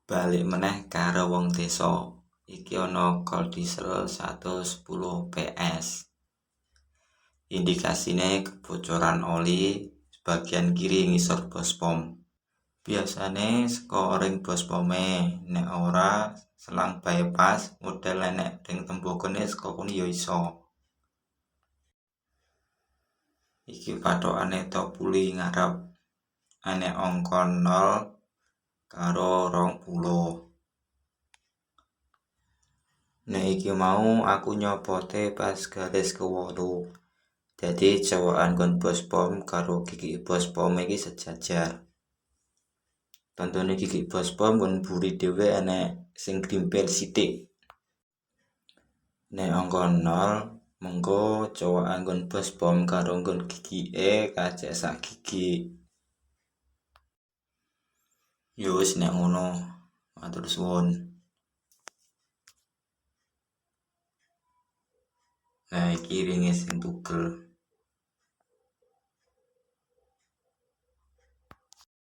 Balik meneh karo wong desa. Iki ana kol diesel 110 PS. Indikasine kebocoran oli bagian kiri ngisor bospom. Biasane saka ring bospome, nek ora selang bypass model enek ring tembogone saka kono ya iso. Iki pathokane top puli ngarep enek angka 0 karo 20. Nek iki mau aku nyopote pas garis ke-8. Dadi cowokan nggon bospom karo gigi bospom iki sejajar. Tandane gigi bospom nggon mburi dhewe enek sing grimpil sithik. Nek angka 0 mengko cowokan nggon bospom karo nggon gigike kacek sak gigi. Yo wis nek ngono, matur suwun. Nah iki ringe sing tugel.